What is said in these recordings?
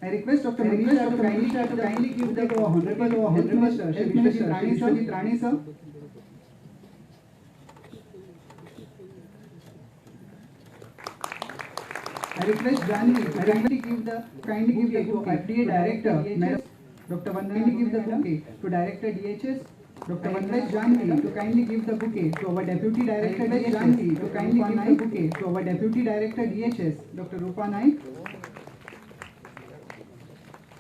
I request Dr. Manisha to kindly give the to Honorable Health Minister Shri Vishwajit Rane sir. I request Janvi to kindly give the to FDA Director Madam Dr. Vandana, kindly give the bouquet to Director DHS Dr. Vandana Janvi to kindly give the bouquet to our Deputy Director DHS Janvi to kindly give the bouquet to our Deputy Director DHS Dr. Rupa Naik.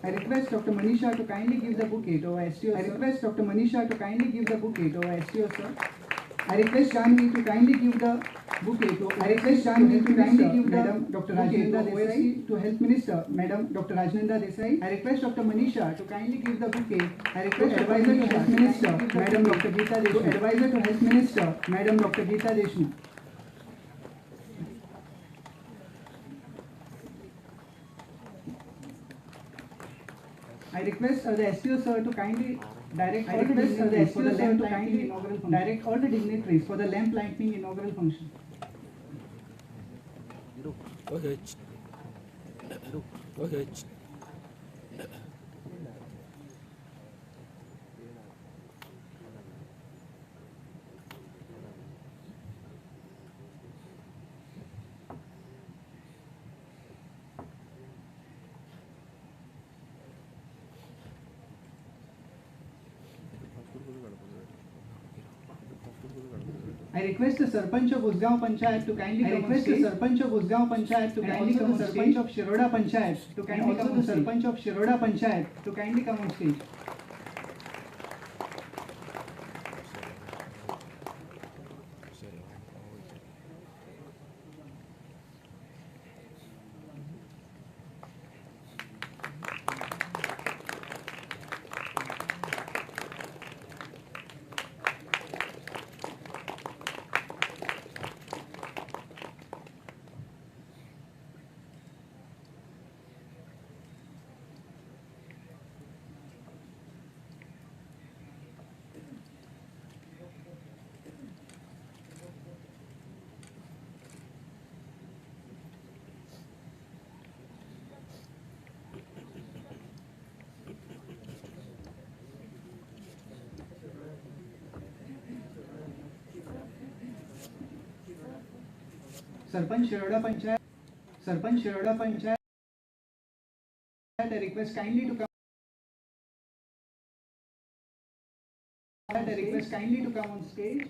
I request Dr. Manisha to kindly give the bouquet to our STO. I request Dr. Manisha to kindly give the bouquet to our STO sir. I request Janvi to kindly give the bouquet to I request Janvi to kindly give the Madam Dr. Rajnanda Desai to Health Minister Madam Dr. Rajnanda Desai. I request Dr. Manisha to kindly give the bouquet. I request Advisor to Health Minister Madam Dr. Geeta Deshmukh. Advisor to Health Minister Madam Dr. Geeta Deshmukh. I request the STO sir to kindly direct all the dignitaries for the lamp lighting inaugural function. Direct all the dignitaries for the lamp lighting inaugural function. Okay. Okay. I request the Sarpanch of Usgaon Panchayat to kindly come on stage. Sarpanch of Usgaon Panchayat to kindly come on stage. Sarpanch of Shiroda Panchayat to kindly come on stage. Sarpanch of Shiroda Panchayat to kindly come on stage. Sarpanch Shiroda Panchayat, Sarpanch Shiroda Panchayat, I request kindly to come. I request kindly to come on stage.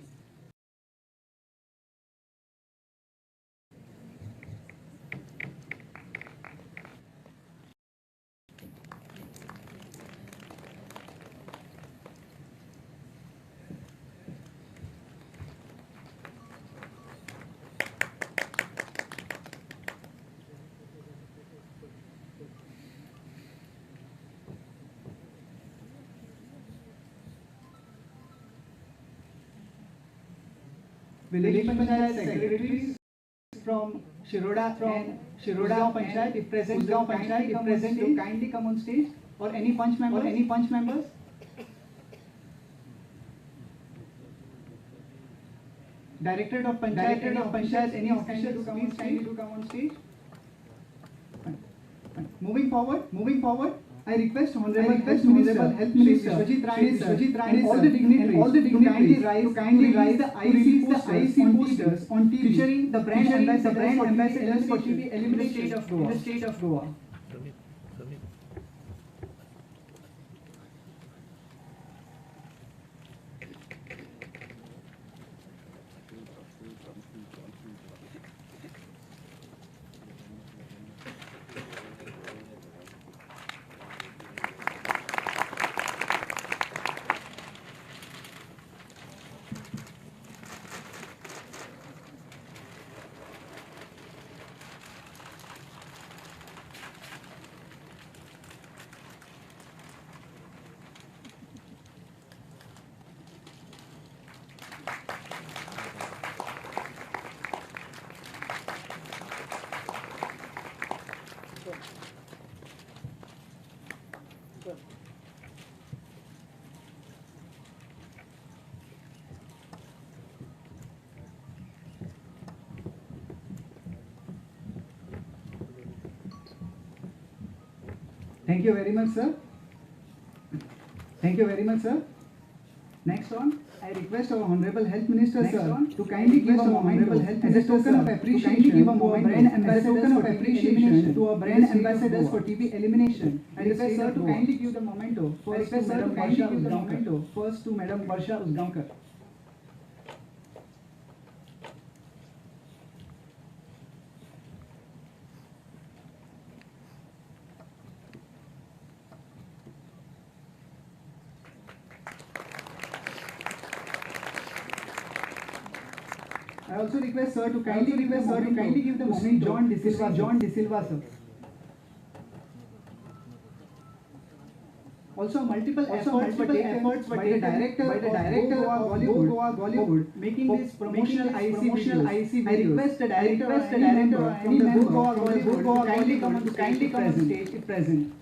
Village Panchayat secretaries from Shiroda Panchayat, if present, Panchayat, if present, to kindly come on stage, or any punch member, or any punch members. Directorate of Panchayat, any official to come on stage, kindly to come on stage. Moving forward. I request Honorable Health Minister Vishwajit Rane, all the dignitaries, to kindly rise the IC posters on TV featuring the brand ambassadors for TB elimination in the state of Goa. Thank you very much, sir. Thank you very much, sir. Next on, I request our Honorable Health Minister, sir, to kindly give a memento as a token of appreciation to our brand ambassadors for TB elimination. I request sir to kindly give the memento first to Madam Varsha Usgaonkar. I also request sir to kindly give the moment John D'Silva sir. Also, multiple efforts were taken by the director of Go Goa Bollywood, making this promotional IC videos. I request the director from the Go Goa Bollywood to kindly come on stage if present.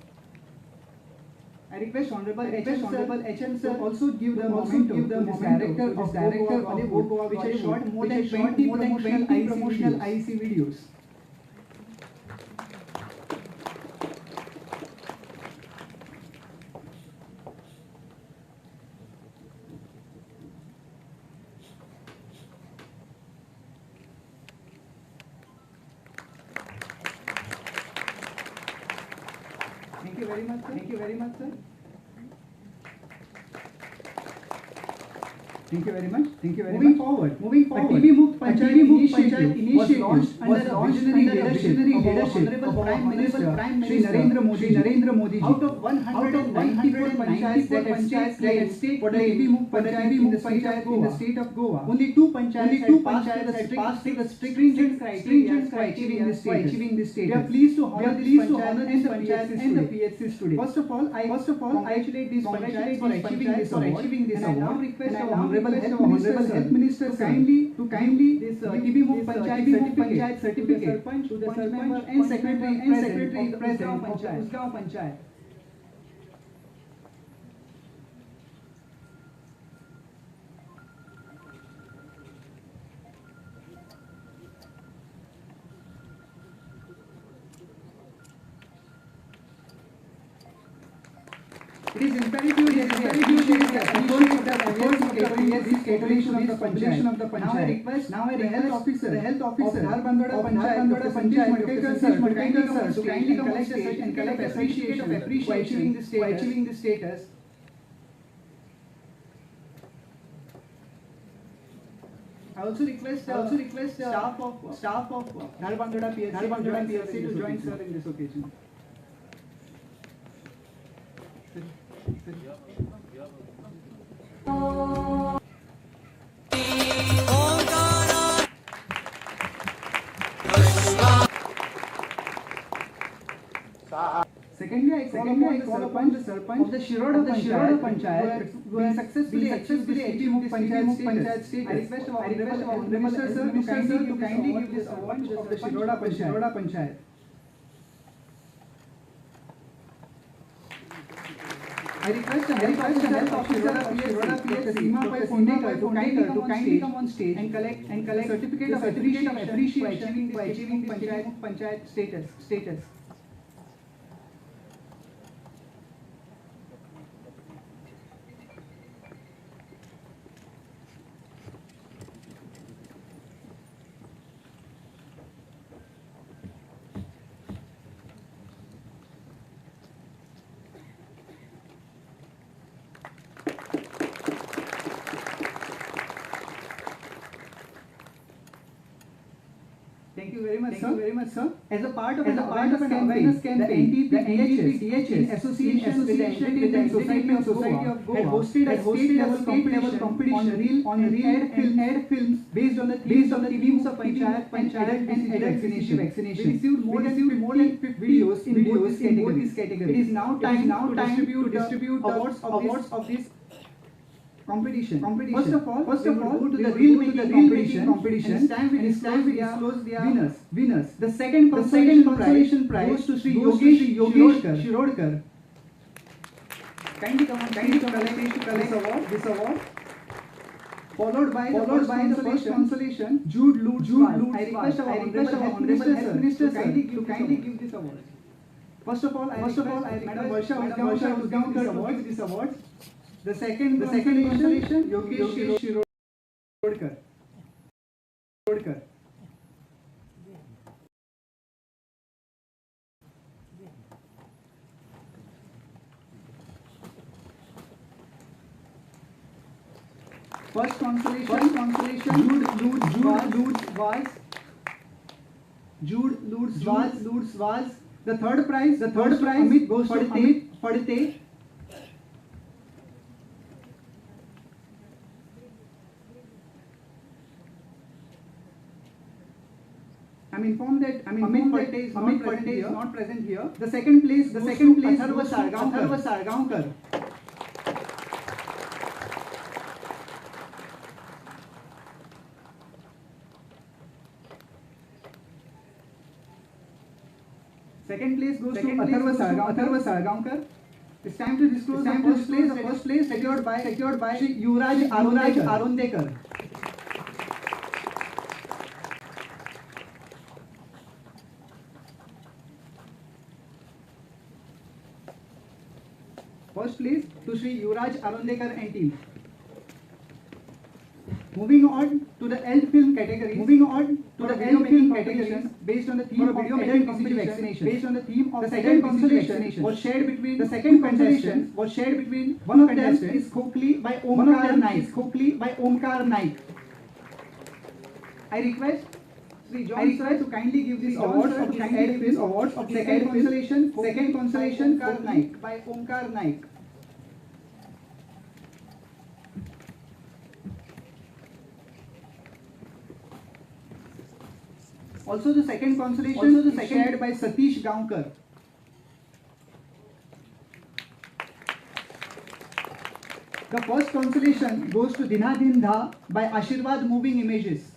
I request Honorable HM sir also give the memento to this director of Go Goa, which has shot more than 20 promotional IC videos. Thank you very much, sir. Thank you very much, sir. Thank you very much. Thank you very much. Moving forward. A TB Mukt Panchayat initiative was launched under the visionary leadership of our Prime Minister Shri Narendra Modi. Out of 194 panchayats that had state for the TB Mukt Panchayat in the state of Goa, only two panchayats had passed the stringent criteria for achieving this status. We are pleased to honor this panchayat and the PHCs today. First of all, I congratulate these panchayats for achieving this award. And I now request our Honorable Health Minister to kindly this TB Mukt Panchayat certificate to the Sarpanch and Secretary present of Usgaon Panchayat. It is imperative that the population of the panchayat. Now I request the health officer of Dharbandora Panchayat, Sir, to kindly come on stage and collect a certificate of appreciation for achieving this status. I also request the staff of Dharbandora PHC to join sir in this occasion. Secondly, I call upon the Sarpanch of the Shiroda Panchayat, who has successfully achieved TB Mukt Panchayat status. I request our Honorable Sir to kindly give this award of the Shiroda Panchayat. I request the health officer of Shiroda PHC, Seema Pai Kondekar, to kindly come on stage and collect certificate of appreciation for achieving panchayat status. Thank you very much, sir. As a part of an awareness campaign, the NTP DHS in association with the Society of Goa had hosted a state level competition on reel and ad films based on the themes of Panchayat and adult vaccination. We received more than 50 videos in both these categories. It is now time to distribute awards of this competition. First of all, go to the reel making competition. And it's time we disclose their winners. The second consolation prize goes to Shri Yogesh Shirodkar. Kindly come collect this award. Followed by the first consolation, Jude Lutz. I request our Honorable Health Minister to kindly give this award. First of all, I Madam Varsha Usgaonkar to give this award. The second consolation, Yogesh Shirodkar. First consolation, Jude Lourdes Vaz. The third prize, Amit goes to Amit Fadte. I'm informed that Amit Fadte is not present here. The second place, Atharva Sargaonkar. Second place goes to Atharva Sargaonkar. It's time to disclose the first place secured by Shri Yuvraj Arundekar. First place to Shri Yuvraj Arundekar and team. Moving on to the adult film category. Based on the theme of adult BCG vaccination. Based on the theme of the second consolation was shared between one of them is Khokli by Omkar Naik. I request Sri John sir to kindly give this awards of second consolation by Omkar Naik. Also the second consolation is shared by Satish Gaonkar. The first consolation goes to Dinadin Dha by Ashirwad Moving Images.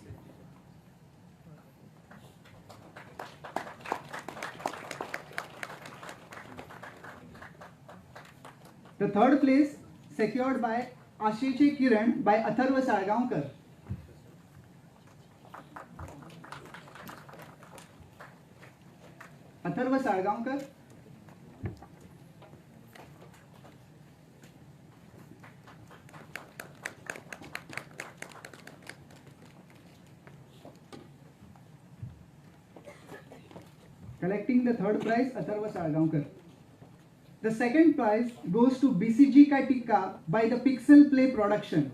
The third place secured by Ashiche Kiran by Atharva Sargaonkar. Atharva Sargaonkar. Collecting the third prize, Atharva Sargaonkar. The second prize goes to BCG Ka Tikka by the Pixel Play Production.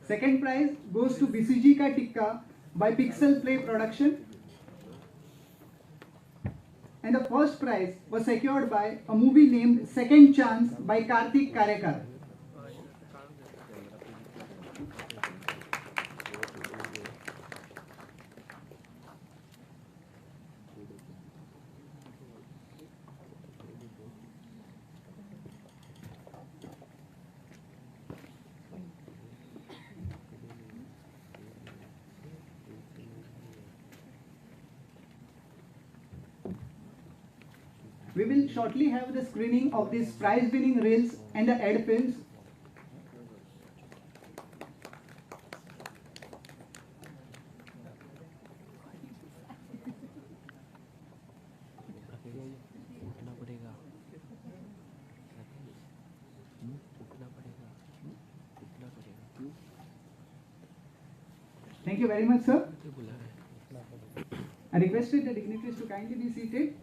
Second prize goes to BCG Ka Tikka by Pixel Play Production. And the first prize was secured by a movie named Second Chance by Karthik Karekar. We will shortly have the screening of these prize-winning reels and the ad films. Thank you very much, sir. I requested the dignitaries to kindly be seated.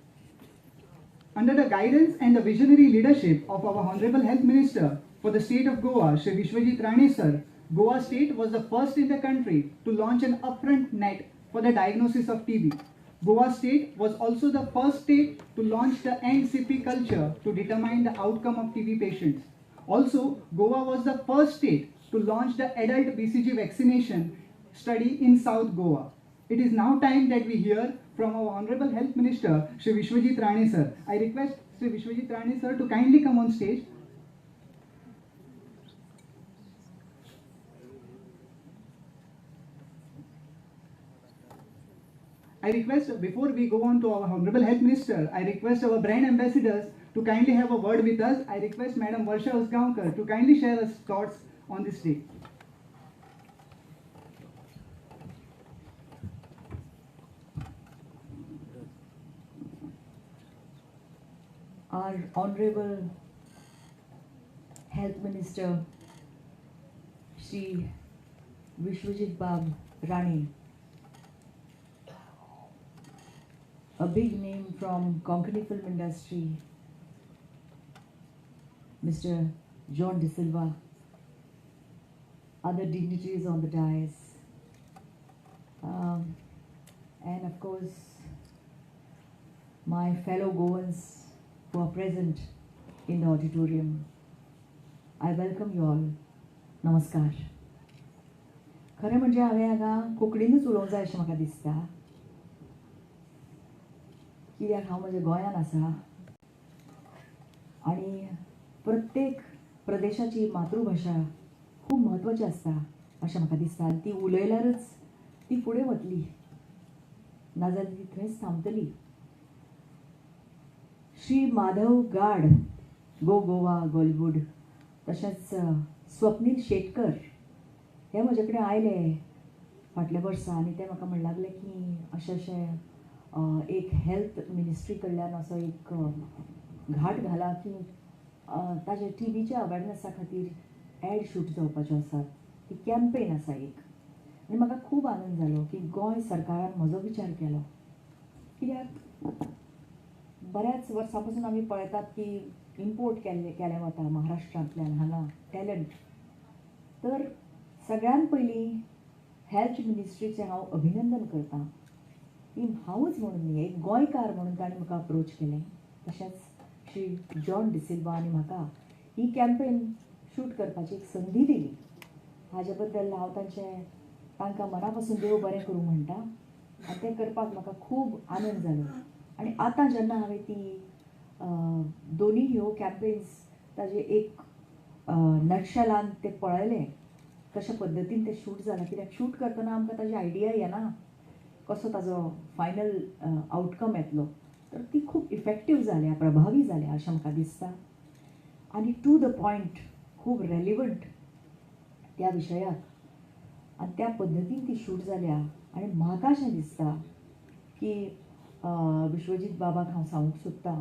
Under the guidance and the visionary leadership of our Honorable Health Minister for the state of Goa, Shri Vishwajit Rane sir, Goa state was the first in the country to launch an upfront net for the diagnosis of TB. Goa state was also the first state to launch the NCP culture to determine the outcome of TB patients. Also, Goa was the first state to launch the adult BCG vaccination study in South Goa. It is now time that we hear from our Honorable Health Minister, Shri Vishwajit Rane sir. I request Shri Vishwajit Rane sir to kindly come on stage. I request, before we go on to our Honorable Health Minister, I request our brand ambassadors to kindly have a word with us. I request Madam Varsha Usgaonkar to kindly share her thoughts on this day. Our Honorable Health Minister Shri Vishwajit Bab Rane, a big name from Konkani film industry, Mr. John D'Silva, other dignitaries on the dais, and of course my fellow Goans who are present in the auditorium. I welcome you all. नमस्कार. खरें म्हणजे हांवें हांगा कोंकणीनूच उलोवंक जाय अशें म्हाका दिसता, कित्याक हांव म्हज्या गोंयान आसा आनी प्रत्येक प्रदेशाची मातृभाशा खूब म्हत्वाची आसता अशें म्हाका दिसता आनी ती उलयल्यारच ती फुडें वतली, नाजाल्यार ती थंयच थांबतली. श्री माधव गाड, गो गोवा गोलिवूड, तशेंच स्वप्नील शेटकर हे म्हजे कडेन आयले फाटल्या वर्सा आनी ते म्हाका म्हणूंक लागले की अशें अशें एक हेल्थ मिनिस्ट्री कडल्यान असो एक घाट घाला की ताजे टीबीच्या अवेरनसा खातीर एड शूट जावपाच्यो आसात, ती कॅम्पेन आसा एक. आनी म्हाका खूब आनंद जालो की गोंय सरकारान म्हजो विचार केलो, कित्याक बऱ्याच वर्सां पासून आमी पळयतात की इम्पोर्ट केलें वता महाराष्ट्रांतल्यान हांगा टॅलंट. तर सगळ्यान पयलीं हेल्थ मिनिस्ट्रीचें हांव अभिनंदन करतां की हांवूच म्हणून न्ही, एक गोंयकार म्हणून तांणी म्हाका अप्रोच केलें. तशेंच श्री जॉन डिसिल्वा आनी म्हाका ही कॅम्पेन शूट करपाची एक संदी दिली, हाजे बद्दल हांव तांकां मना पासून देव बरें करूं म्हणटा आनी तें करपाक म्हाका खूब आनंद जालो. आनी आतां जेन्ना हांवें ती दोनी ह्यो कॅम्पेन्स ताजे एक नटशेलान ते पळयलें कशा पद्दतीन तें शूट जालां, कित्याक शूट करतना आमकां ताजी आयडिया येना कसो ताजो फायनल आवटकम येतलो, तर ती खूब इफेक्टीव जाल्या, प्रभावी जाल्या अशें म्हाका दिसता आनी टू the point, खूब रेलिवंट त्या विशयाक आनी त्या पद्दतीन ती शूट जाल्या. आनी म्हाका अशें दिसता की विश्वजीत बाबाक हांव सांगूंक सोदतां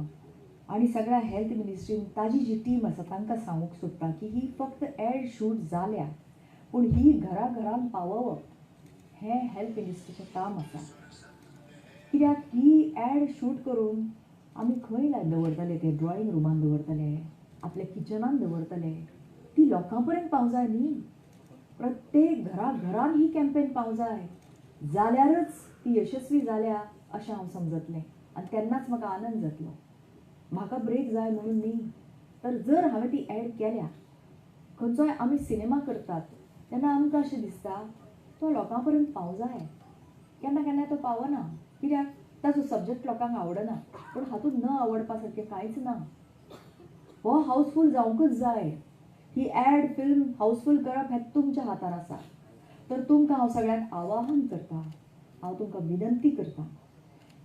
आनी सगळ्या हेल्थ मिनिस्ट्रीन ताजी जी टीम आसा तांकां सांगूंक सोदता की ही फक्त एड शूट जाल्या, पूण ही घरा घरान पावोवप हें हेल्थ मिनिस्ट्रीचें काम आसा. कित्याक ही एड शूट करून आमी खंय दवरतले, ते ड्रॉइंग रुमान दवरतले, आपल्या किचनान दवरतले, ती लोकां पर्यंत पावंक जाय न्ही. प्रत्येक घरा घरान ही कॅम्पेन पावंक जाय, जाल्यारच ती यशस्वी जाल्या अशें हांव समजतलें आनी तेन्नाच म्हाका आनंद जातलो. म्हाका ब्रेक जाय म्हणून न्ही, तर जर हांवें ती एड केल्या, खंयचोय आमी सिनेमा करतात तेन्ना आमकां अशें दिसता तो लोकां पर्यंत पावंक जाय, केन्ना केन्ना तो पावना कित्याक ताजो सब्जॅक्ट लोकांक आवडना, पूण हातूंत न आवडपा सारकें कांयच ना. हो हावसफूल जावंकूच जाय, ही एड फिल्म हावसफूल करप हें तुमच्या हातार आसा. तर तुमकां हांव सगळ्यांक आवाहन करता, हांव तुमकां विनंती करता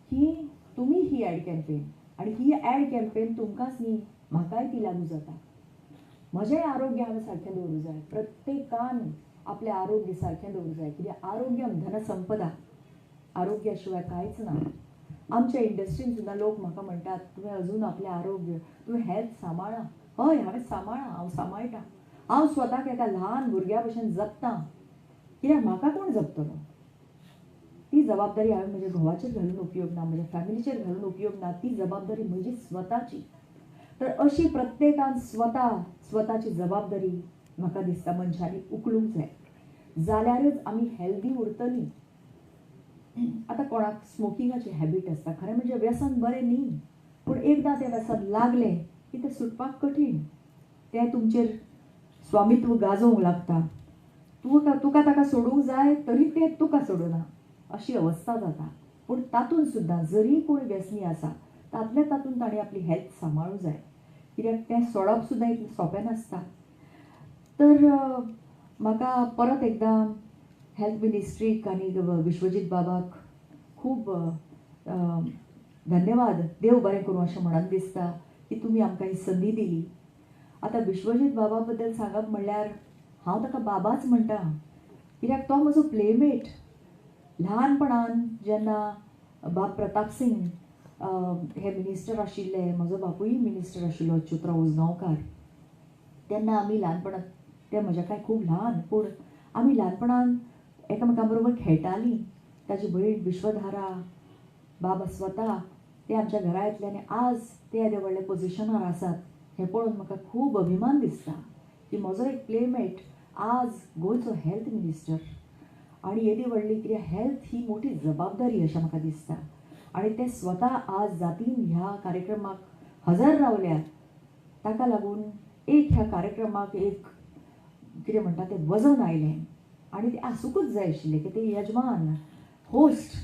की तुमी ही एड कॅम्पेन, आनी ही एड कॅम्पेन तुमकांच न्ही म्हाकाय ती लागू जाता. म्हजेंय आरोग्य हांवें सारकें दवरूंक जाय, प्रत्येकान आपलें आरोग्य सारकें दवरूंक जाय, कित्याक आरोग्यम धनसंपदा, आरोग्या शिवाय कांयच ना. आमच्या इंडस्ट्रीन सुद्दां लोक म्हाका म्हणटात तुवें अजून आपलें आरोग्य, तुवें हेल्थ सांबाळा. हय, हांवें सांबाळा, हांव सांबाळटा, हांव स्वताक एका ल्हान भुरग्या भशेन जपता, कित्याक म्हाका कोण जपतलो? ती जबाबदारी हांवें म्हज्या घोवाचेर घालून उपयोग ना, म्हज्या फॅमिलीचेर घालून उपयोग ना, ती जबाबदारी म्हजी स्वताची. तर अशी प्रत्येकान स्वताची जबाबदारी म्हाका दिसता मनशांनी उखलूंक जाय, जाल्यारच आमी हेल्दी उरतलीं. आतां कोणाक स्मोकिंगाची हॅबीट आसता, खरें म्हणजे व्यसन बरें न्ही, पूण एकदां तें व्यसन लागलें की तें सुटपाक कठीण, तें तुमचेर स्वामित्व गाजोवंक लागता, तुका ताका सोडूंक जाय तरी तें तुका सोडना अशी अवस्था जाता. पूण तातूंत सुद्दां जरी कोण व्यसनी आसा तातल्या तातूंत ताणें आपली हेल्थ सांबाळूंक जाय, कित्याक तें सोडप सुद्दां इतलें सोंपें नासता. तर म्हाका परत एकदां हेल्थ मिनिस्ट्रीक आनी विश्वजीत बाबाक खूब धन्यवाद, देव बरें करूं अशें म्हणून दिसता की तुमी आमकां ही संदी दिली. आतां विश्वजीत बाबा बद्दल सांगप म्हणल्यार हांव ताका बाबाच म्हणटा, कित्याक तो म्हजो प्लेमेट. ल्हानपणान जेन्ना बाब प्रताप सिंग हे मिनिस्टर आशिल्ले, म्हजो बापूय मिनिस्टर आशिल्लो अच्युतराव उजगांवकार, तेन्ना आमी ल्हानपणांत, ते म्हज्या काय खूब ल्हान, पूण आमी ल्हानपणान एकामेकां बरोबर खेळटालीं. ताजी भयण विश्वधारा, बाबा स्वता ते आमच्या घरा येतले आनी आज ते येदे व्हडले पोजिशनार आसात हें पळोवन म्हाका खूब अभिमान दिसता की म्हजो एक प्लेमेट आज गोंयचो हेल्थ मिनिस्टर. आनी येदी व्हडली कित्याक हेल्थ ही मोठी जबाबदारी अशें म्हाका दिसता. आनी ते स्वता आज जातीन ह्या कार्यक्रमाक हजर रावल्यात, ताका लागून एक ह्या कार्यक्रमाक एक कितें म्हणटा तें वजन आयलें. आनी तें आसुंकूच जाय आशिल्लें की ते यजमान होस्ट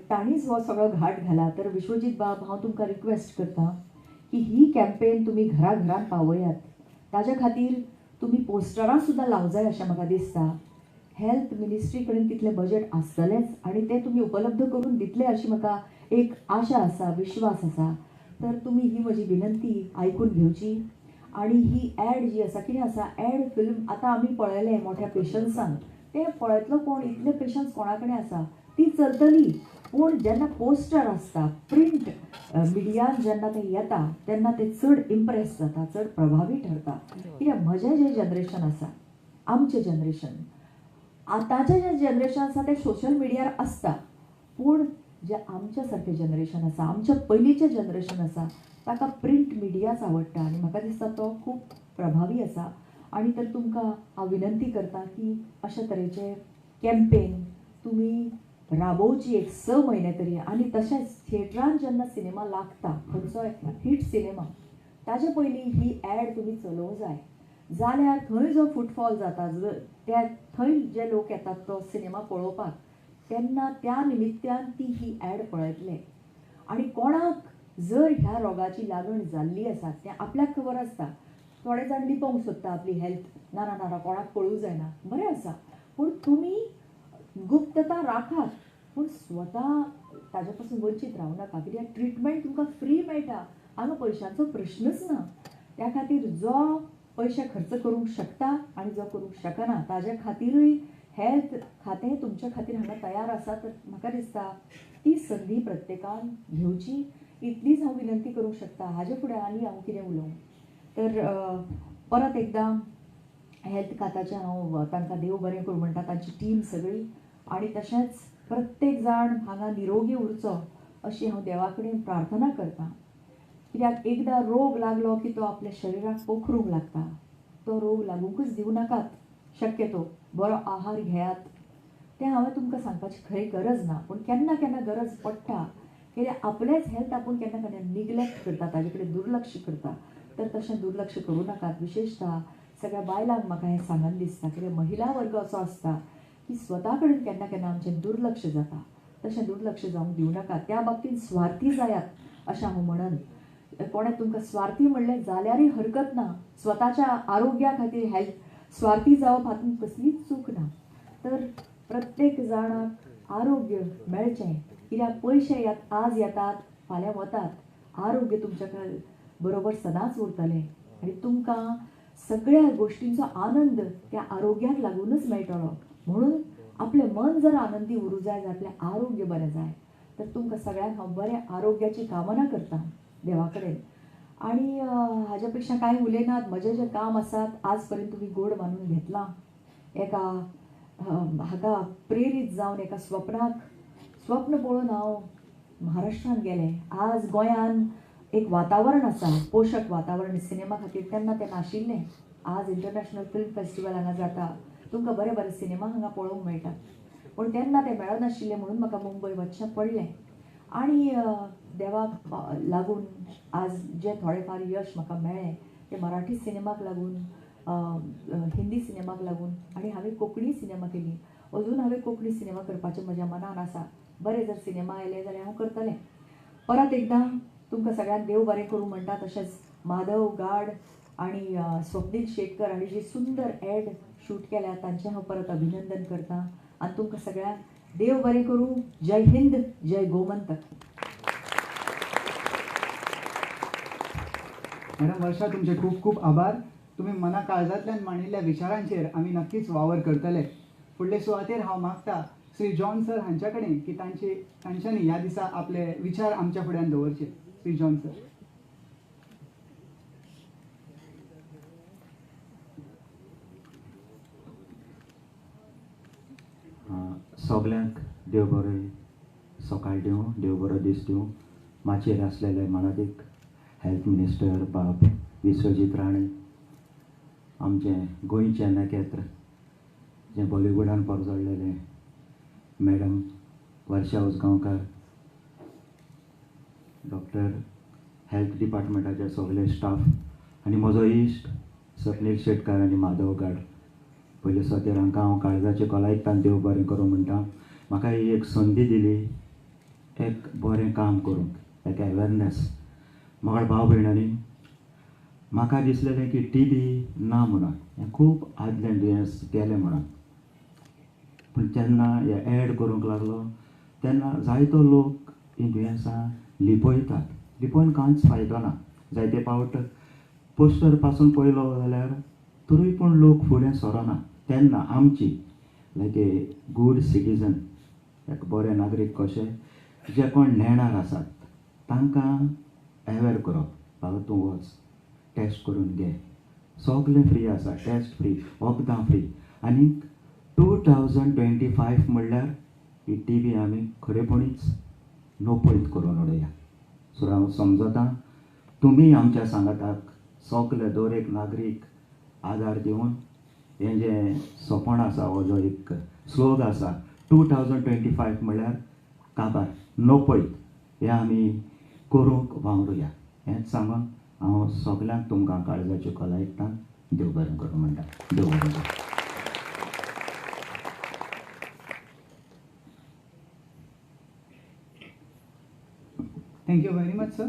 तांणीच हो सगळो घाट घाला. तर विश्वजीत बाब, हांव तुमकां रिक्वेस्ट करता की ही कॅम्पेन तुमी घरा घरान पावयात. ताज्या खातीर तुमी पोस्टरां सुद्दां लावंक जाय अशें म्हाका दिसता. हेल्थ मिनिस्ट्री कडेन तितलें बजट आसतलेंच आनी तें तुमी उपलब्ध करून दितले अशी म्हाका एक आशा आसा, विश्वास आसा. तर तुमी ही म्हजी विनंती आयकून घेवची. आनी ही एड जी आसा, कितें आसा एड फिल्म आतां आमी पळयलें मोठ्या पेशन्सान, तें पळयतलो कोण, इतलें पेशन्स कोणा कडेन आसा, ती चलतली. पूण जेन्ना पोस्टर आसता, प्रिंट मिडियान जेन्ना तें येता तेन्ना तें चड इम्प्रेस जाता, चड प्रभावी ठरता. कित्याक म्हजें जें जनरेशन आसा, आमचें जनरेशन, आतांचें जें जनरेशन आसा तें सोशल मिडियार आसता, पूण जें आमच्या सारकें जनरेशन आसा, आमच्या पयलींचें जनरेशन आसा, ताका प्रिंट मिडियाच आवडटा आनी म्हाका दिसता तो खूब प्रभावी आसा. आनी तर तुमकां हांव विनंती करता की अशा तरेचे कॅम्पेन तुमी राबोवची एक 6 म्हयने तरी. आनी तशेंच थिएटरान जेन्ना सिनेमा लागता, खंयचोय हिट सिनेमा, ताजे पयलीं ही एड तुमी चलोवंक जाय. जाल्यार थंय जो फुटफॉल जाता, त्या थंय जे लोक येतात तो सिनेमा पळोवपाक, तेन्ना त्या निमित्त्यान ती ही एड पळयतले. आनी कोणाक जर ह्या रोगाची लागण जाल्ली आसा तें आपल्याक खबर आसता. थोडे जाण लिपोवंक सोदता आपली हेल्थ, ना ना ना कोणाक कळूंक जायना, बरें आसा, पूण तुमी गुप्तता राखात, पूण स्वता ताजे पासून वंचीत रावूं नाका. कित्याक ट्रिटमेंट तुमकां फ्री मेळटा, हांगा पयशांचो प्रश्नच ना. त्या खातीर जो पयशे खर्च करूंक शकता आनी जो करूंक शकना ताजे खातीरूय हेल्थ खातें तुमच्या खातीर हांगा तयार आसा. तर म्हाका दिसता ती संदी प्रत्येकान घेवची, इतलीच हांव विनंती करूंक शकता. हाजे फुडें आनी हांव कितें उलोवं. तर परत एकदां हेल्थ खात्याचें हांव तांकां देव बरें करूं म्हणटा, तांची टीम सगळी, आनी तशेंच प्रत्येक जाण हांगा निरोगी उरचो अशी हांव देवा कडेन प्रार्थना करतां. कित्याक एकदां रोग लागलो की तो आपल्या शरिराक पोखरूंक लागता, तो रोग लागुंकूच दिवं नाकात, शक्यतो बरो आहार घेयात. तें हांवें तुमकां सांगपाची खंय गरज ना, पूण केन्ना केन्ना गरज पडटा. कित्याक आपलेंच हेल्थ आपूण केन्ना केन्ना निग्लेक्ट करता, ताजे कडेन दुर्लक्ष करता. तर तशें दुर्लक्ष करूं नाकात. विशेशतः सगळ्या बायलांक म्हाका हें सांगन दिसता, कित्याक महिला वर्ग असो आसता की स्वता कडेन केन्ना केन्ना आमचें दुर्लक्ष जाता. तशें दुर्लक्ष जावंक दिवं नाका. त्या बाबतींत स्वार्थी जायात अशें हांव म्हणन. कोणें तुमकां स्वार्थी म्हणलें जाल्यारूय हरकत ना, स्वताच्या आरोग्या खातीर हेल्थ स्वार्थी जावप हातूंत कसलीच चूक ना. तर प्रत्येक जाणाक आरोग्य मेळचें, कित्याक पयशे आज येतात फाल्यां वतात, आरोग्य तुमच्या बरोबर सदांच उरतलें आनी तुमकां सगळ्या गोश्टींचो आनंद त्या आरोग्याक लागूनच मेळटलो. म्हणून आपलें मन जर आनंदी उरूं जाय जाल्यार आपलें आरोग्य बरें जाय. तर तुमकां सगळ्यांक हांव बऱ्या आरोग्याची कामना करता देवा कडेन. आनी हाज्या पेक्षा कांय उलयनात. म्हजें जें काम आसात आज पर्यंत तुमी गोड मानून घेतलां, एका हाका प्रेरीत जावन एका स्वप्नाक स्वप्न पळोवन हांव महाराष्ट्रान गेलें. आज गोंयान एक वातावरण आसा, पोशक वातावरण सिनेमा खातीर, तेन्ना तें नाशिल्लें. आज इंटरनॅशनल फिल्म फेस्टिवल हांगा जाता, तुमकां बरे बरे सिनेमा हांगा पळोवंक मेळटा, पूण तेन्ना तें मेळनाशिल्लें म्हणून म्हाका मुंबय वचचें पडलें. आनी देवाक लागून आज जें थोडें फार यश म्हाका मेळ्ळें तें मराठी सिनेमाक लागून, हिंदी सिनेमाक लागून, आनी हांवें कोंकणी सिनेमा केली. अजून हांवें कोंकणी सिनेमा करपाचें म्हज्या मनान आसा. बरें जर सिनेमा आयले जाल्यार हांव करतलें. परत एकदां तुमकां सगळ्यांक देव बरें करूं म्हणटा. तशेंच माधव गाड आनी स्वप्नील शेटकर हांणी जी सुंदर एड शूट केल्या तांचें हांव परत अभिनंदन करतां. आनी तुमकां सगळ्यांक देव बरें करूं. जय हिंद, जय गोमंतक. मॅडम वर्षा, तुमचे खूब खूब आभार. तुमी मना काळजांतल्यान मांडिल्ल्या विचारांचेर आमी नक्कीच वावर करतले. फुडले सुवातेर हांव मागता श्री जॉन सर हांच्या कडेन की तांच्यांनी ह्या दिसा आपले विचार आमच्या फुड्यान दवरचे. Shri John sir. सगल्यांक देव बरें सकाळ दिवं, देव बरो दीस दिवं. माचयेर आसलेले मानादीक हेल्थ मिनिस्टर बाब विश्वजीत राणे, आमचें गोंयचें नखेत्र जें बॉलिवुडान परजळ्ळेलें मॅडम वर्षा उजगांवकार, डॉक्टर, हेल्थ डिपार्टमेंटाचे सगळे स्टाफ आनी म्हजो इश्ट स्वप्नील शेटकार आनी माधव गाड. पयले सोतेर हांकां हांव काळजाचे खोलायेंतल्यान देव बरें करूं म्हणटा. म्हाका ही एक संदी दिली एक बरें काम करूंक, एक अवेरनेस. मोगाळ भाव भयणांनी, म्हाका दिसलेलें की टीबी ना म्हणून, हें खूब आदलें दुयेंस गेलें म्हणून. पूण जेन्ना हें एड करूंक लागलो तेन्ना जायतो लोक हीं दुयेंसां लिपयतात. लिपोवन कांयच फायदो ना. जायते फावट पोस्टर पासून पळयलो जाल्यार तरूय पूण लोक फुडें सरना. तेन्ना आमची लायक ए गूड सिटीजन, एक बरे नागरीक कशे जे कोण नेणार आसात तांकां अवेर करप, बाबा तूं वच टेस्ट करून घे, सगलें फ्री आसा, टेस्ट फ्री, वखदां फ्री. आनी 2025 म्हणल्यार ही टीबी आमी खरेपणीच नपयत करून उडोवया. सो हांव समजतां तुमी आमच्या सांगाताक सगले दर एक नागरीक आदार दिवन हें जें सपन आसा, हो जो एक स्लोग आसा 2025 म्हणल्यार काबार नपयत, हें आमी करूंक वावरुया. हेंच सांगून हांव सगल्यांक तुमकां काळजाचे खोलायेंतल्यान देव बरें करूं म्हणटा. देव बरें करूं. Thank you very much sir.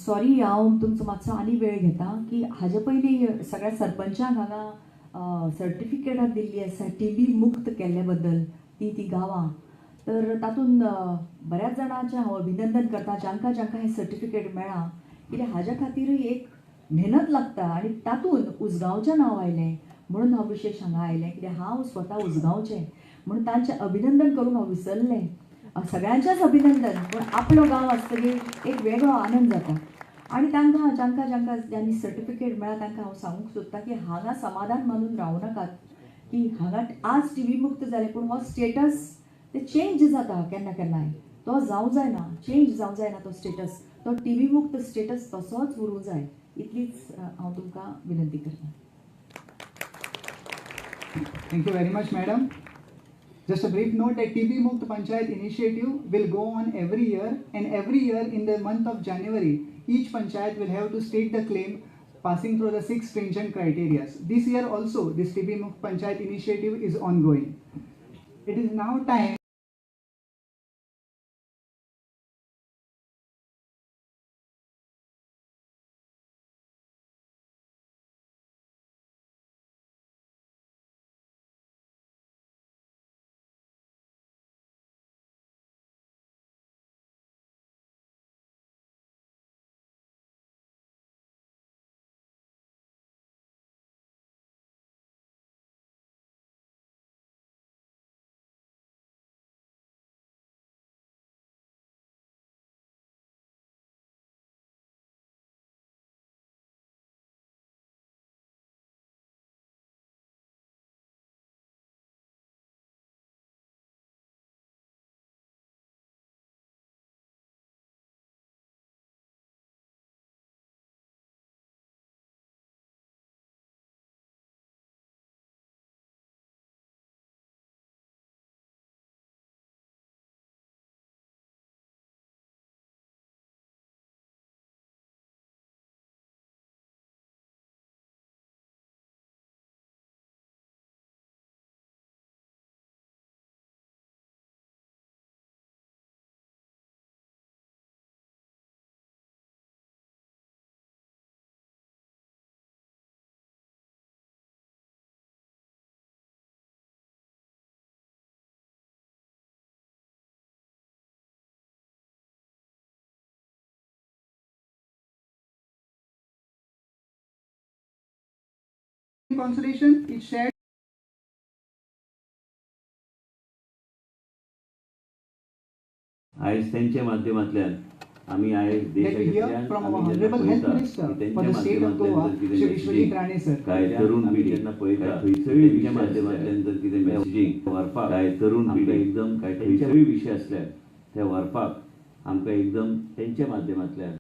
Sorry, हांव तुमचो मातसो आनी वेळ घेता की हाजे पयलीं सगळ्या सरपंचांक हांगा सर्टिफिकेटां दिल्ली आसा टीबी मुक्त केल्ले बद्दल ती ती गांवां. तर तातूंत बऱ्याच जाणांचें हांव अभिनंदन करता जांकां जांकां हें सर्टिफिकेट मेळ्ळां, कित्याक हाज्या खातीरूय एक मेहनत लागता आनी तातूंत उजगांवचें नांव आयलें म्हणून हांव विशेश हांगा आयलें, कित्याक हांव स्वता उजगांवचें म्हणून तांचें अभिनंदन करूंक हांव विसरलें. सगळ्यांचेंच अभिनंदन, पूण आपलो गांव आसतकीर एक वेगळो आनंद जाता. आनी तांकां जांकां जांकां ज्यांनी सर्टिफिकेट मेळ्ळा तांकां हांव सांगूंक सोदता की हांगा समाधान मानून रावूं नाकात की हांगा आज टीबी मुक्त जालें पूण हो स्टेटस ते चेंज जाता केन्ना केन्नाय, तो जावं जायना, चेंज जावं जायना तो स्टेटस, तो टीबी मुक्त स्टेटस तसोच उरूंक जाय. इतलीच हांव तुमकां विनंती करता. Thank you very much, madam. Just a brief note that TB Mukt Panchayat initiative will go on every year, and every year in the month of January, each panchayat will have to state the claim passing through the 6 stringent criteria. This year also, this TB Mukt Panchayat initiative is ongoing. It is now time Consolation is shared. आयज तेंच्या माध्यमांतल्यान आमी आयज Let me hear देशांतल्यान from our आमी जेन्ना Honorable Health पळयता Minister की for तेंच्या the state of माध्यमांतल्यान Goa, जर कितें Shri Vishwajit messaging Rane sir. काय तरुण पिढी जेन्ना पळयता, खंयचोय विशय माध्यमांतल्यान जर कितें मॅसेजींग व्हरपाक काय तरुण पिढी एकदम काय खंयचोय विशय आसल्यार ते व्हरपाक आमकां एकदम तेंच्या माध्यमांतल्यान.